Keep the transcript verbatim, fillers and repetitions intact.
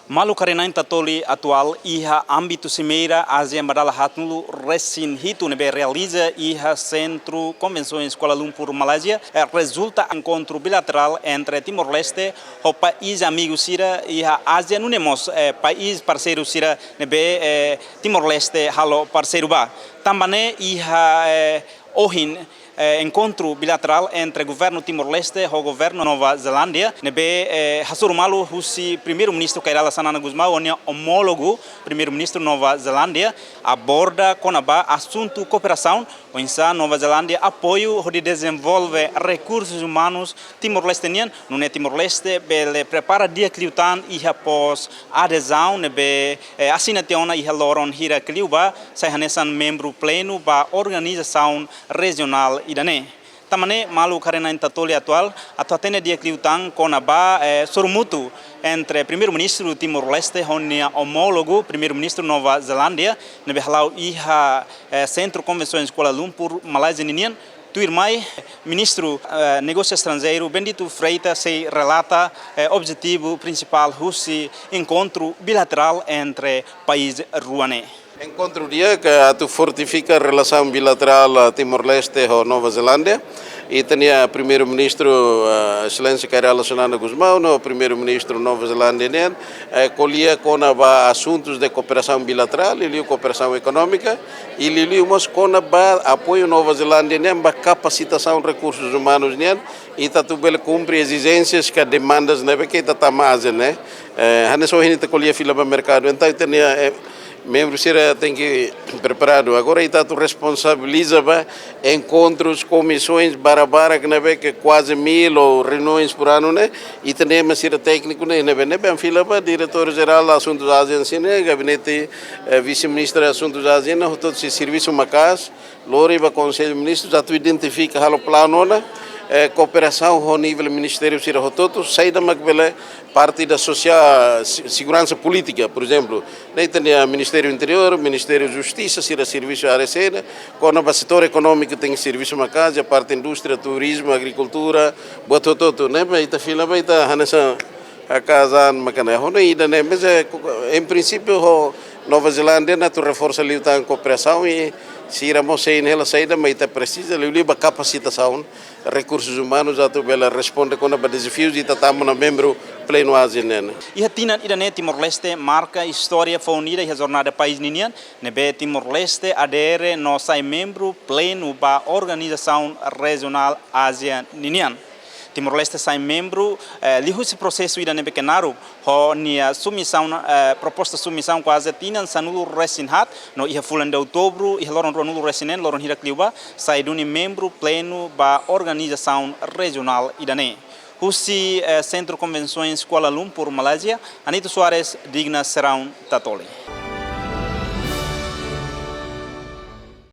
Maluk haree-na'in Tatoli Atuál, iha ámbitu Simeira ASEAN ba dala haatnulu resin hitu ne'ebé realiza iha Sentru Konvensoens Kuala Lumpur, Malázia, eh, rezulta enkontru bilaterál entre Timor-Leste ho país amigu sira iha ASEAN, nune'e mós, eh, país parseiru sira ne'ebé, eh, Timor-Leste halo parseiru ba. Tanba ne'e iha, eh, ohin, eh, enkontru bilaterál entre governu Timor-Leste ho governu Nova Zelándia, ne'ebé, eh, hasoru malu husi Primeiru-Ministru Kay Rala Xanana Gusmão ho nia omólogu Primeiru-Ministru Nova Zelándia, aborda kona-ba asuntu kooperasaun, oinsá Nova Zelándia apoiu hodi dezenvolve rekursus umanus Timor-Leste nian, nune'e Timor-Leste bele prepara di'ak liután iha pós-adezaun ne'ebé, eh, asina tiha ona iha loron hirak liubá, sai hanesan membru plenu ba organizasaun rejionál ida-ne'e. Tanba ne'e, maluk haree-na'in Tatoli Atuál, atu hatene di'ak liután kona-ba, eh, sorumutu entre Primeiru-Ministru Timor-Leste ho nia omólogu Primeiru-Ministru Nova Zelándia, ne'ebé hala'o iha, eh, Sentru Konvensoens Kuala Lumpur, Malázia ninian, tuirmai, Ministru, eh, Negósiu Estranjeiru, Bendito Freitas, sei relata, eh, objetivu prinsipál husi enkontru bilaterál entre país rua ne'e. Enkontru di'ak atu fortifika relasaun bilaterál, eh, Timor-Leste ho Nova Zelándia. Ita-nia Primeiru-Ministru, eh, Exelénsia Kay Rala Xanana Gusmão, no Primeiru-Ministru Nova Zelándia nian, eh, ko'alia kona-ba asuntus de kooperasaun bilaterál, liuliu kooperasaun ekonómika, i liuliu mós kona-ba apoiu Nova Zelándia nian ba kapasitasaun rekursus umanus nian, ita atu bele kumpre ezijénsias ka demandas ne'ebé ke ita tama ASEAN ne'e. Eh, hanesan ohin ita ko'alia fila ba merkadu, entaun ita-nia, eh, membru sira tenke preparadu. Agora ita atu responsabiliza ba enkontrus, komisaun, barabarak ne'ebé ke kuaze mil ou reuniões por ano ne'e, ita-nia membru sira tékniku ne'e, ne'ebé, ne'ebé fila ba Diretór Jerál Asuntus ASEAN sira-ne'e, Gabinete, eh, Vise-Ministru Asuntus ASEAN, hotu sei servisu maka'as, lori ba Konsellu Ministrus atu identifika, halo planu ona, eh, kooperasaun ho nivel ministériu sira hotu-hotu, saida mak bele parte da sosiál, se-, seguransa polítika, por ezemplu. Ne'e ita-nia Ministériu Interiór, Ministériu Justisa, sira servisu área sira, kona-ba setór ekonómiku tenke servisu maka'as, iha parte indústria, turizmu, agrikultura, buat hotu-hotu, ne'ebé ita fila ba ita hanesan haka'as an maka ne'e. Ho ne'e ida-ne'e, mas, eh, em princípio, ho Nova Zelándia ne'e atu reforsa liután kooperasaun i sira mós sei hela saida mak ita presiza, liuliu ba kapasitasaun rekursus umanus atu bele responde kona-ba dezafius ita tama ona membru plenu ASEAN ne'e. Iha tinan ida-ne'e Timor-Leste marka istória foun ida iha jornada país ninian, ne'ebé Timor-Leste adere no sai membru plenu ba organizasaun rejionál ASEAN ninian. Timor-Leste sai membru, eh, liuhusi prosesu ida ne'ebé ke naruk, ho nia submisaun, eh, proposta submisaun kuaze tinan sanulu resin haat, no iha fulan de Outubru, iha loron ruanulu resin neen, loron hirak liubá, sai duni membru plenu ba organizasaun rejionál ida-ne'e. Husi, eh, Sentru Konvensoens Kuala Lumpur, Malázia, Anito Soares, Digna Serão, Tatoli.